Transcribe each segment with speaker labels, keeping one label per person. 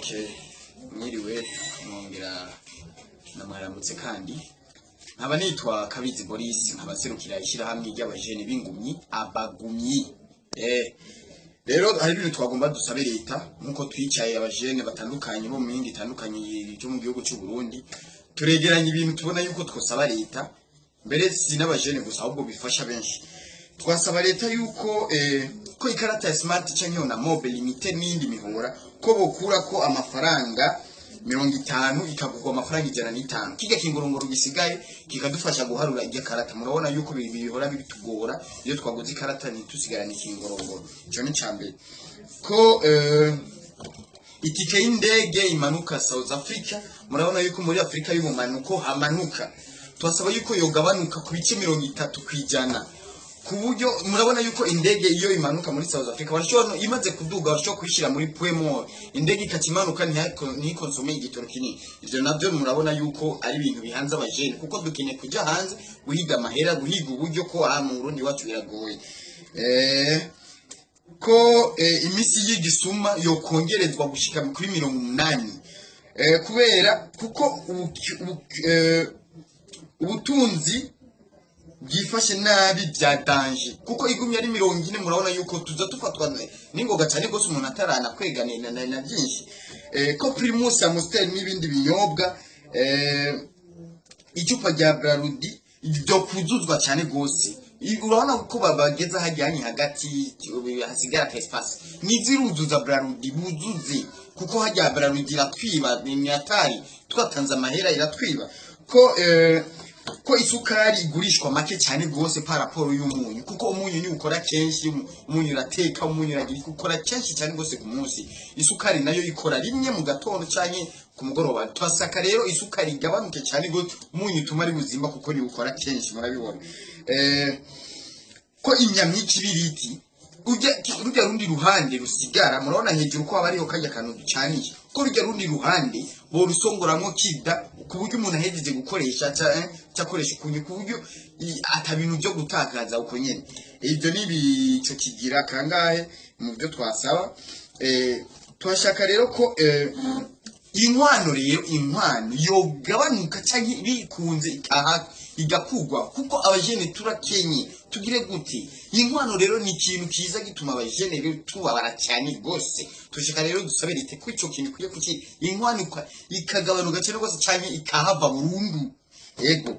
Speaker 1: Okay, mwiriwe, mwongera namwaramutse. Kandi nkaba nitwa Kabizi Boris, nkaba serukira ishyirahamwe ry'abajene b'ingumyi, abagumyi. Rero hari ibintu twagomba dusabe leta, nkuko twicaye abajene batandukanye bo mu mihingo itandukanye yo mu gihugu cy'u Burundi, turegeranya ibintu tubona yuko twosaba leta. Mbere si n'abajene gusa, ahubwo bifasha benshi. Twasaba leta yuko ko ikarata ya Smart canke na Mobe Limited n'iyindi mihora, ko bokura ko amafaranga 50, ikagurwa amafaranga 105. Kijya kingorongoro gisigaye kikadufasha guharura irya karata. Murabona yuko bihora bitugora iyo twaguze ikarata ntitusigarane ikingorongoro. Ico ni cambere. Ko itike y'indege imanuka South Africa, murabona yuko muri Afrika y'ubumanuko hamanuka, twasaba yuko yogabanuka ku bice 30%, ku buryo murabona yuko indege iyo imanuka muri South Africa, barashobora, imaze kuduga, barashobora kuyishyira muri point mort, indege ikaca imanuka, ntikonsome igitoro kinini. Ivyo navyo murabona yuko ari ibintu bihanze abajene, kuko dukeneye kuja hanze guhiga amahera, guhiga uburyo, ko aha mu Burundi iwacu biragoye. Ko imisi y'igisuma yokongerezwa gushika kuri 80, kubera kuko ubutunzi bwifashe nabi bya danger, kuko igumye ari 40, murabona yuko tuza tufatwa n'ingoga cyane rwose, umuntu atarana kwegana na byinshi. Ko Primus, Amstel n'ibindi binyobwa, icupa rya Brarudi ryo kuzuzwa cyane rwose. Urabona ko babageza hajyanye hagati hasigara ka espace, niziruzuza Brarudi buzuze, kuko hajya Brarudi iratwiba, ni atari twatanze amahera, iratwiba. Ko isukari igurishwa make cyane rwose par rapport y'umunyu, kuko umunyu ni ukora kenshi, umunyu urateka, umunyu uragira ukora kenshi cyane rwose ku munsi. Isukari nayo ikora rimwe mu gatondo canke ku mugoroba. Turasaka rero isukari igabanuke cyane rwose, umunyu utuma ari buzima, kuko ni ukora kenshi, murabibona. Ko inyama y'ikibiriti, rujya rundi ruhande rusigara, murabona hejuru ko haba hariho kajya kantu ducaniye, ko rujya rundi ruhande borusongoramwo kida, ku buryo umuntu ahejeje gukoresha cakoresha ukunye, ku buryo ata bintu byo gutakaza uko nyene. Ibyo ni bico kigira kangahe mu byo twasaba. Twashaka rero ko inkwano, rero inkwano yogabanuka canke bikunze ikaha igakugwa, kuko abajene turakenye, tugire gute? Inkwano rero ni ikintu kiza gituma abajene rero tubabara cyane rwose. Tushaka rero dusabe leta ko ico kintu ikwiye kuki inkwano ikagabanuka cyane rwose canke ikahava burundu. Ego,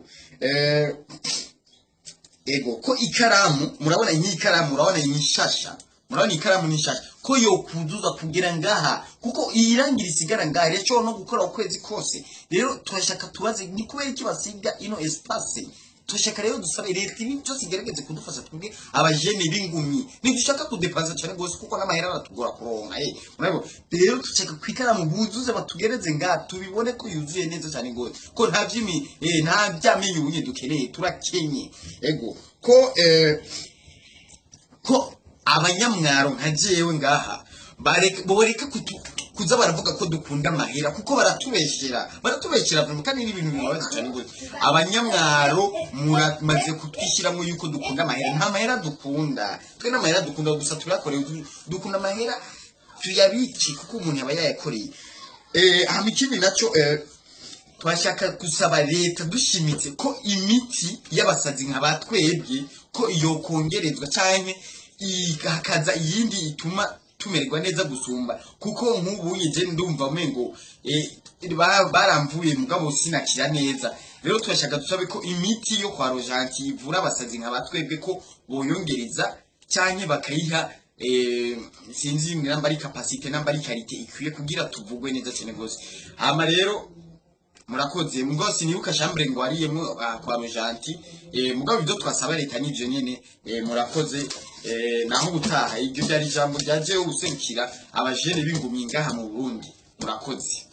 Speaker 1: ego, ko ikaramu, murabona iyi ikaramu, murabona iyi nshasha, murabona ikaramu ni nshasha, ko yokuzuza kugira ngaha, kuko iyi rangi risigara ngaha rero no gukora ukwezi kose. Rero turashaka tubaze ni kubera iki basiga ino espace. Turashaka rero dusabe leta ibi byose igerageze kudufasha twebwe abajene b'ingumyi. Ntidushaka kudepansa cyane rwose, kuko n'amahera aratugora kuronka. Murabona rero, dushaka ku ikaramu buzuze, batugereze ngaha, tubibone ko yuzuye neza cyane rwose, ko nta vyimi nta vyamenyo ubunye dukeneye, turakenye. Ego, ko abanyamwaro nka jewe ngaha boreka kuza baravuga ko dukunda amahera, kuko baratubeshera, baratubeshera vraiment, kandi n'ibintu bibabaza cyane gose. Abanyamwaro muramaze kutwishyiramo yuko dukunda amahera. Nta mahera dukunda twe, n'amahera dukunda gusa turakoreye. Dukunda amahera tuyabike, kuko umuntu aba yayakoreye. Hama ikindi naco, twashaka gusaba leta dushimitse ko imiti y'abasazi nka batwebwe ko yokongerezwa canke hakaza iyindi ituma tumererwa neza gusumba, kuko nk'ubu je ndumva umengo baramvuye, mugabo sinakira neza. Rero turashaka dusabe ko imiti yo kwa Rojanti ivura abasazi nka batwebwe ko boyongereza canke bakayiha, sinzi namba ari capacité, namba ari qualité ikwiye kugira tuvugwe neza cyane gose. Hama rero murakoze. Mugabo sinibuka chambre ngo ariyemwo kwa Rojanti. Mugabo ibyo twasaba leta nivyo nyene. Murakoze, naho gutaha. Iryo ryari ijambo ryaje guserukira abajene b'ingumyi ngaha mu Burundi. Murakoze.